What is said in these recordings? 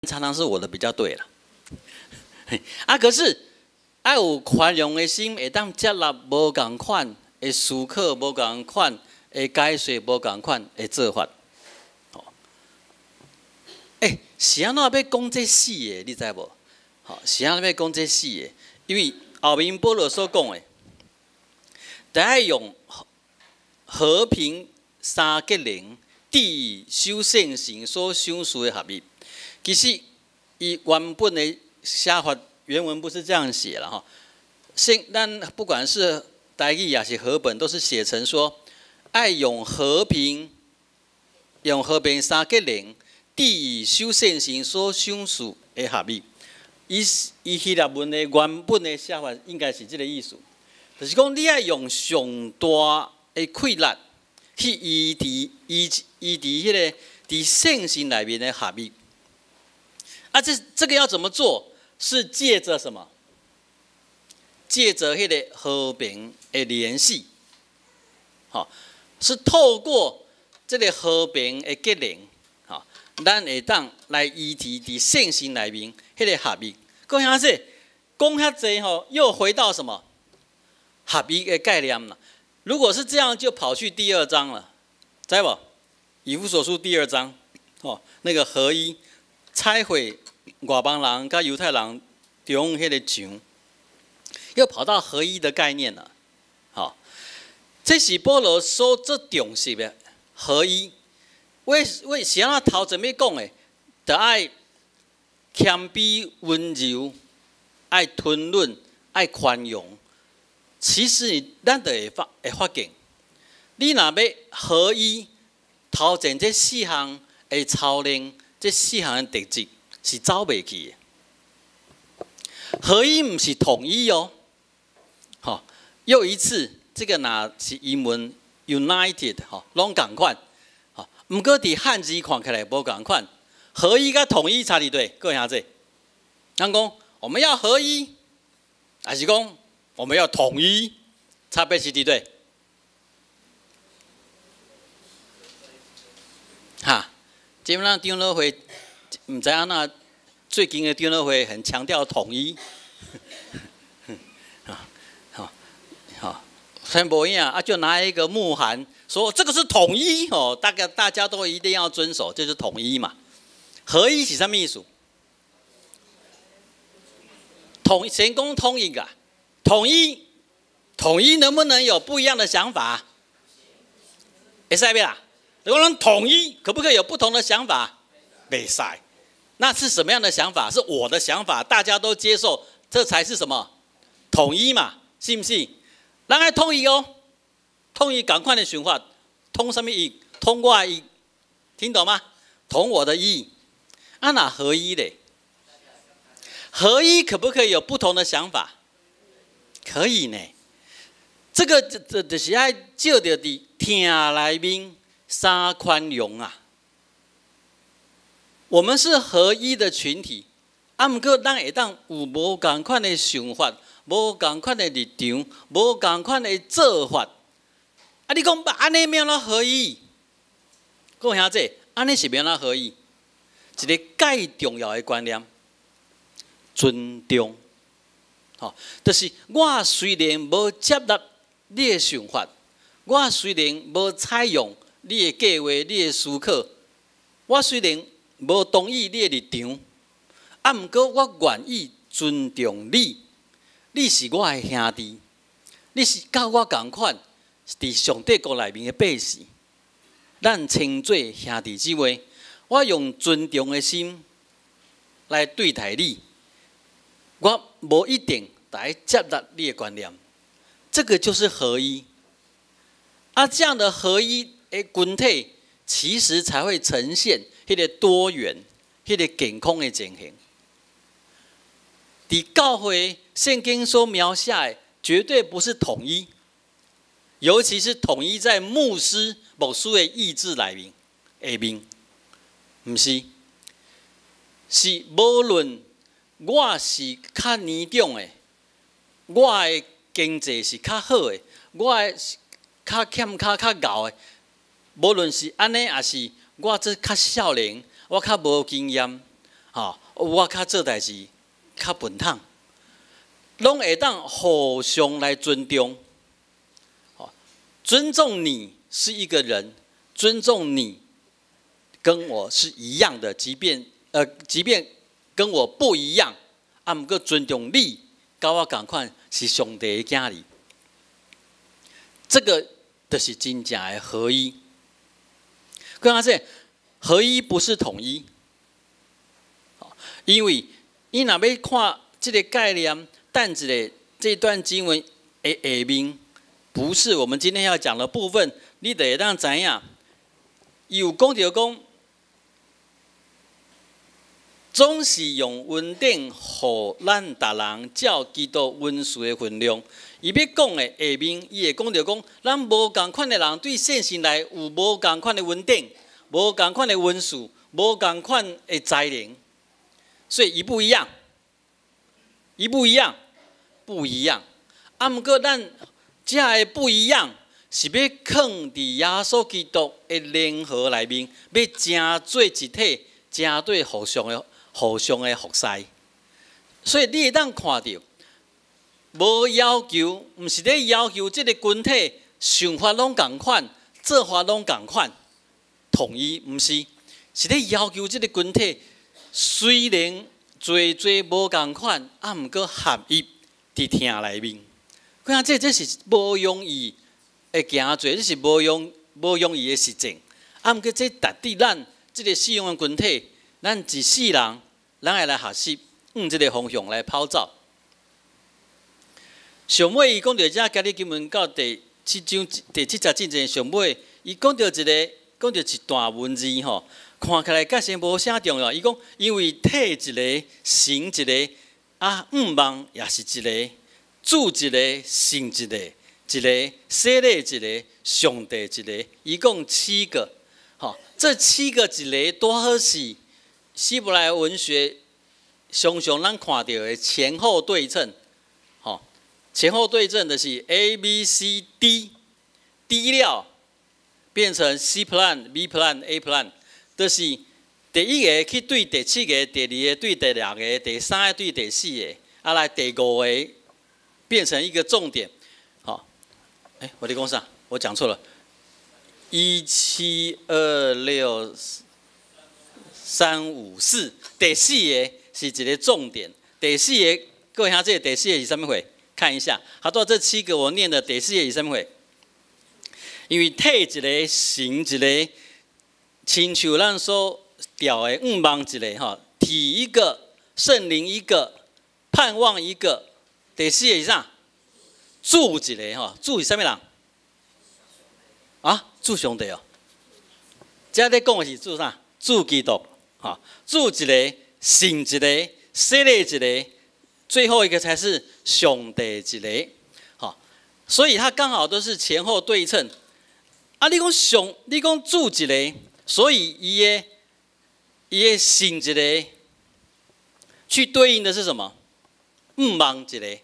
常常是我的比較對啦。啊，可是愛有寬容的心，會當接納無仝款的思考、無仝款的解說、無仝款的做法。吼，欸，是按怎欲講這四个，你知無？吼，是按怎欲講這四个？因為後面保羅所講的，著愛用和平三結連，締守聖神所賞賜的合一。其實，伊原本的寫法原文不是這樣寫了哈。聖，咱不管是台語抑是和本，都是寫成說，愛用和平，用和平三結連，締守聖神所賞賜的合一。伊伊希臘文的原本的寫法應該是這個意思，就是講你愛用上大的氣力去維持、維維持彼个佇聖神內面的合一。啊，這個要怎麼做？是借著什麼？借著彼个和平的聯繫，吼，是透過這個和平的結連，吼，咱會當來維持佇聖神內面彼个合一。講遐濟，講遐濟吼，又回到什麼？合一的概念了。如果是這樣，就跑去第二章了，知無？以弗所書第二章，哦，那個合一拆毀外邦人佮猶太人中彼个牆，又跑到合一的概念了。好，這是保羅所最重視的合一。為為是按怎頭前欲講的，著愛謙卑溫柔，愛吞忍，愛寬容。其實咱就會發現，你若欲合一，頭前這四項的操練，這四項的特質是走袂去的。合一毋是統一哦，吼，又一次，這個若是英文 united 吼，攏仝款，吼，毋過佇漢字看起來無仝款。合一佮統一差佇佗？各位兄弟，人講我們要合一，還是講我們要統一？差別是佇佗？哈，基本上長老會毋知按怎，最近的長老會很強調統一。好，好，雖然無影啊，就拿一個牧函說這個是統一哦，大概大家都一定要遵守，這是統一嘛。合一是啥物意思？統先講統一啊，統一，統一能不能有不一樣的想法？會使袂啦？如果能統一，可不可以有不同的想法？袂使。那是什麼樣的想法？是我的想法，大家都接受，這才是什麼？統一嘛，是毋是？咱愛統一哦，統一仝款的想法，統啥物意？統我的意，聽懂嗎？統我的意。啊，若合一咧？合一可不可以有不同的想法？可以呢。這個這就是愛藉著佇疼內面三寬容啊。我們是合一的群體，啊，毋過咱會當有無仝款的想法，無仝款的立場，無仝款的做法。啊，你講按呢欲按怎合一？各位兄弟，按呢是欲按怎合一？一个蓋重要的觀念，尊重。吼，就是我雖然無接納你的想法，我雖然無採用你的計劃、你的思考，我雖然無同意你的立場，啊，毋過我願意尊重你，你是我的兄弟，你是佮我仝款，佇上帝國內面的百姓，咱稱做兄弟姊妹。我用尊重的心來對待你，我無一定來接納你的觀念，這個就是合一。啊，這樣的合一的群體，其實才會呈現彼个多元、彼个健康的情形。佇教會聖經所描寫的，絕對不是統一，尤其是統一在牧師的意志內面下面，毋是，是無論我是較年長的，我的經濟是較好的，我的較欠較較𠢕的，無論是按呢，抑是我這較少年，我較無經驗，吼，我較做代誌較笨桶，攏會當互相來尊重，尊重你是一個人，尊重你跟我是一樣的，即便跟我不一樣，啊，毋過尊重你，佮我仝款是上帝的囝兒，這個就是真正的合一。剛剛說合一不是統一，因為你若欲看這個概念，等一下這段經文的下面，不是我們今天要講的部分，你就會當知影，伊有講著講，總是用恩典予咱逐人照基督恩賜的分量。伊欲講的下面，伊會講著講，咱無仝款的人對聖神來有無仝款的恩典，無仝款的恩賜，無仝款的才能，所以伊不一樣，伊不一樣，不一樣。啊，毋過咱遮的不一樣，是欲囥佇耶穌基督的聯合內面，欲成做一體，成做互相的服侍。所以你會當看著，無要求，毋是咧要求這个群體想法攏仝款，做法攏仝款，統一，毋是，是咧要求這个群體雖然濟濟無仝款，啊，毋過合一佇疼內面。看這是無容易的行做，這是無容易的實踐。啊，毋過這值得咱這个信仰的群體，咱一世人，咱愛來學習，向這个方向來跑走。上尾伊講著遮，今日經文到第七章第七節進前，上尾伊講著一个，講著一段文字吼，看起來確實無啥重要。伊講，因為體一个，神一个，啊，向望也是一个，主一个，神一个，一个，洗禮一个，上帝一个。一共七個，吼，這七個一个拄好是希伯來文學常常咱看著的前後對稱，吼，前後對稱的是 A B C D，D 了變成 C prime B prime A prime，就是第一个去對第七个，第二个對第六个，第三个對第四个，啊來第五个變成一個重點，好，欸，我咧講啥？我講錯了，一七二六三五四，第四个是一个重點，第四个，各位兄弟，第四个是啥物貨？看一下，好多這七個我念的第四个是啥物貨？因為體一个，神一个，親像咱所著的向望一个吼，體一個，聖靈一個，盼望一個，第四個是啥？主一个吼，主是啥物人？啊，主上帝哦。這咧講的是主啥？主基督，吼，主一个，神一个，洗禮一个，最後一個才是上帝一个，吼，所以它剛好都是前後對稱。啊，你講上，你講主一个，所以伊的神一个，去對應的是什麼？向望一个，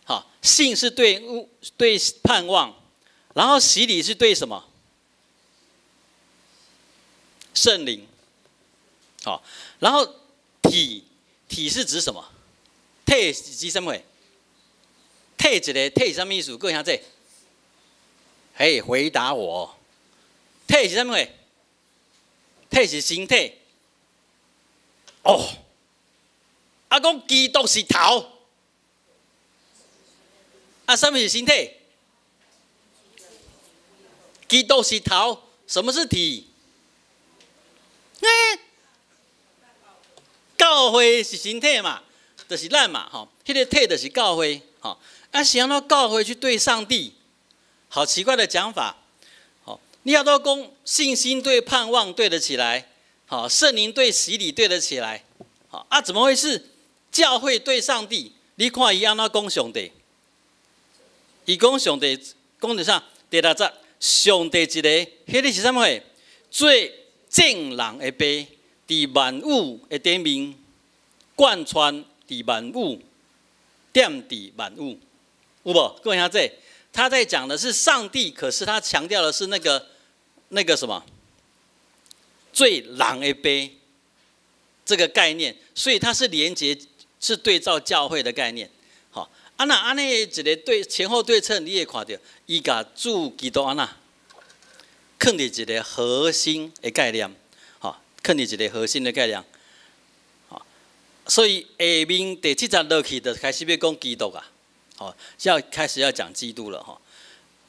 好，信是對盼望，然後洗禮是對什麼？聖靈，好，然後體是指什麼？體是指啥物？體一个，體是啥物意思？各位兄弟，嘿，回答我，體是啥物？體是身體。哦，啊，講基督是頭，啊，啥物是身體？基督是頭，什麼是體？欸，教會是身體嘛，就是咱嘛，吼，彼个體就是教會，吼。啊，是按怎教會去對上帝？好奇怪的講法，吼，你要都講信心對盼望對得起來，好，聖靈對洗禮對得起來，好啊，怎麼會是教會對上帝？你看伊按怎講上帝？伊講上帝講著啥？第六節，上帝一个，彼个是啥物貨？做眾人的爸，佇萬有的頂面，貫穿佇萬有，踮佇萬有，有無？各位兄弟，他在講的是上帝，可是他強調的是那個什麼？做人的爸，這個概念，所以它是連結，是對照教會的概念。吼，啊若按呢一个對前後對稱，你會看著，伊共主基督按怎，囥佇一個核心的概念，吼，囥佇一個核心的概念。吼，所以下面第七節落去就開始欲講基督啊，吼，要開始要講基督了吼。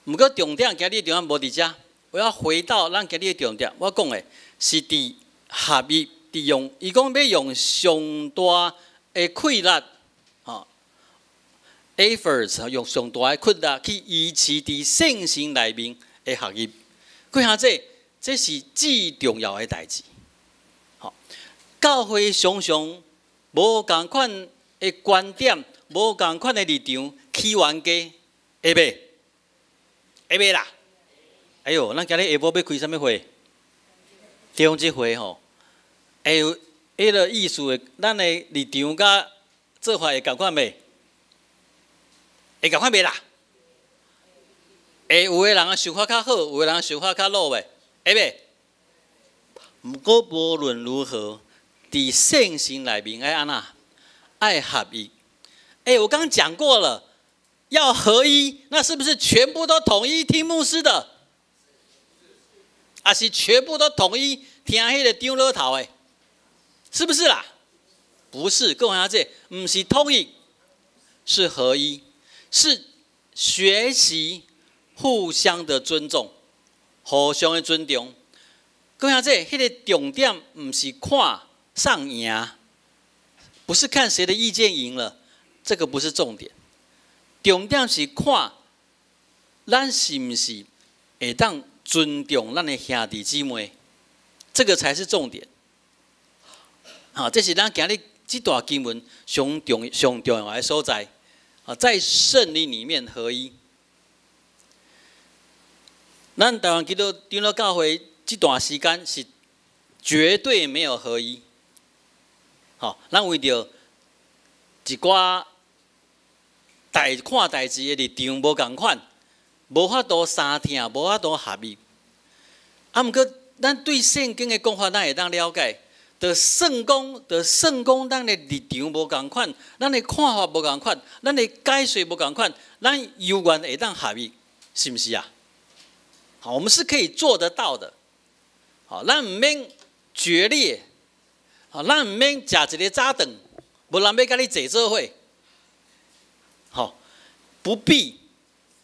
毋過重點今日重點無佇遮，我要回到咱今日的重點，我講的是佇合一，佇用，伊講欲用上大的氣力，吼，efforts 用上大的氣力去維持佇聖神內面的合一。各位兄弟，這是至重要的代誌。吼，教會常常無仝款的觀點，無仝款的立場，起冤家，會袂？會袂啦？哎喲，咱今日下晡欲開啥物會？中節會吼，會有彼个意思的，咱的立場佮做法會仝款袂？會仝款袂啦？會有的人的想法較好，有的人想法較老袂？會袂？毋過無論如何，佇聖神內面愛按怎？愛合一。欸，我剛講過了，要合一，那是不是全部都統一聽牧師的？還是全部都統一聽彼个長老頭的？是不是啦？不是，各位兄弟，毋是統一，是合一，是學習互相的尊重，互相的尊重。各位兄弟，彼个重點毋是看誰贏，不是看誰的意見贏了，這個不是重點。重點是看咱是毋是會當尊重咱的兄弟姊妹，這個才是重點。好，這是咱今日這段經文上重上重要的所在。啊，在聖靈裡面合一。咱台灣基督長老教會這段時間是絕對沒有合一。吼，咱為著一寡代看代誌的立場無仝款，無法度相聽，無法度合一。啊，毋過咱對聖經的講法，咱會當了解。就算講，就算講，咱的立場無仝款，咱的看法無仝款，咱的解說無仝款，咱猶原會當合一，是毋是啊？好，我們是可以做得到的。好，咱毋免決裂，好，咱毋免食一个早頓，無人欲佮你坐做伙。好，不必，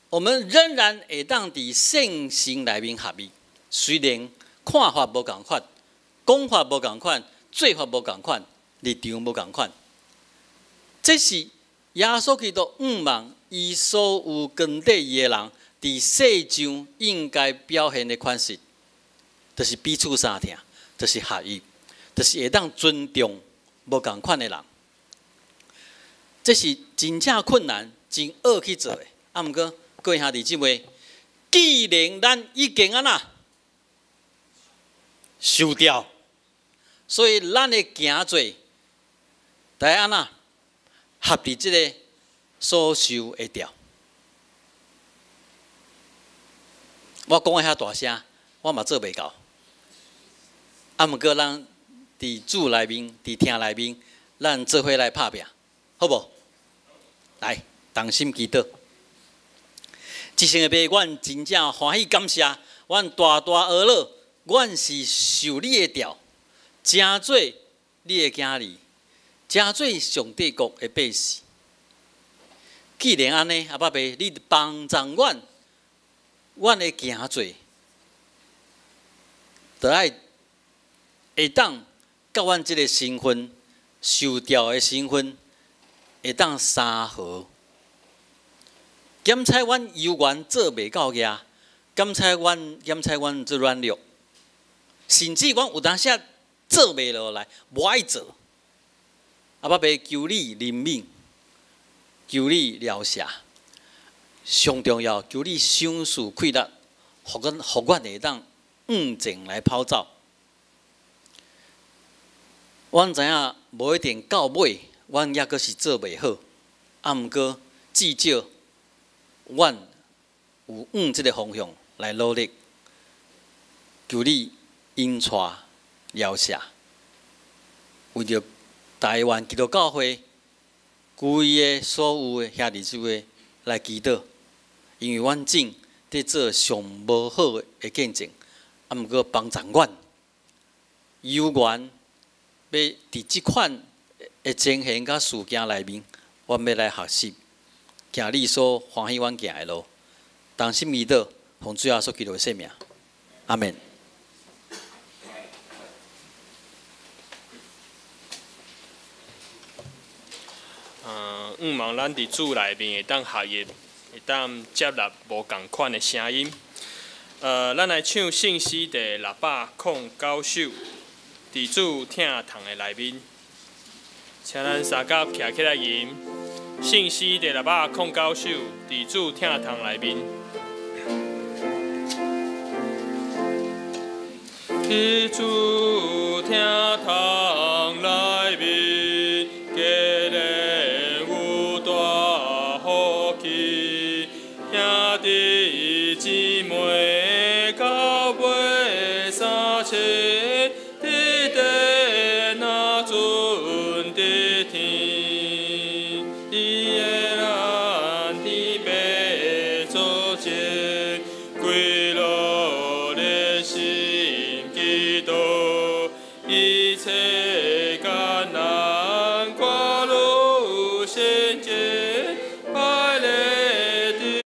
我們仍然會當佇聖神內面合一。雖然看法無仝款，講法無仝款，做法無仝款，立場無仝款，這是耶穌基督向望伊所有跟綴伊的人，佇世上應該表現的款式，就是彼此相疼，就是合一，就是會當尊重無仝款的人。這是真正困難、真惡去做的。啊，毋過各位兄弟姊妹，既然咱已經按怎受召，所以咱的行做，著愛按怎合佇這个所受的召。我講的遐大聲，我嘛做袂到。啊，毋過咱佇主內面，佇聽內面，咱做伙來拍拚，好無？來，同心祈禱。至聖的父，阮真正歡喜感謝，阮大大阿樂，阮是受你的召，成做你的囝兒，成做上帝國的百姓。既然按呢，阿爸父，你幫助阮，阮的行做，著愛會當佮阮這个身份，受召的身份，會當相合。檢採阮猶原做袂到額，檢採阮做軟弱，甚至阮有當時做袂落來，無愛做。阿爸父，求你憐憫，求你饒赦，上重要，求你賞賜氣力，予阮會當向前來跑走。阮知影無一定到尾，阮猶閣是做袂好，啊，毋過至少阮有向這个方向來努力。求你引帶饒赦，為著臺灣基督教會規个所有的兄弟姊妹來祈禱，因為阮正佇做上無好的見證，啊，毋過幫助阮有緣欲佇這款的情形佮事件內面，阮欲來學習行你所歡喜阮行的路，同心祈禱，奉主耶穌基督的聖名，阿門。向望咱佇主內面會當學習，會當接納無仝款的聲音。咱來唱聖詩第609首，佇主疼痛的內面，請咱三甲徛起來吟聖詩第609首，佇主疼痛內面。佇主疼痛內面，結連有大福氣，兄弟姊妹到尾三千。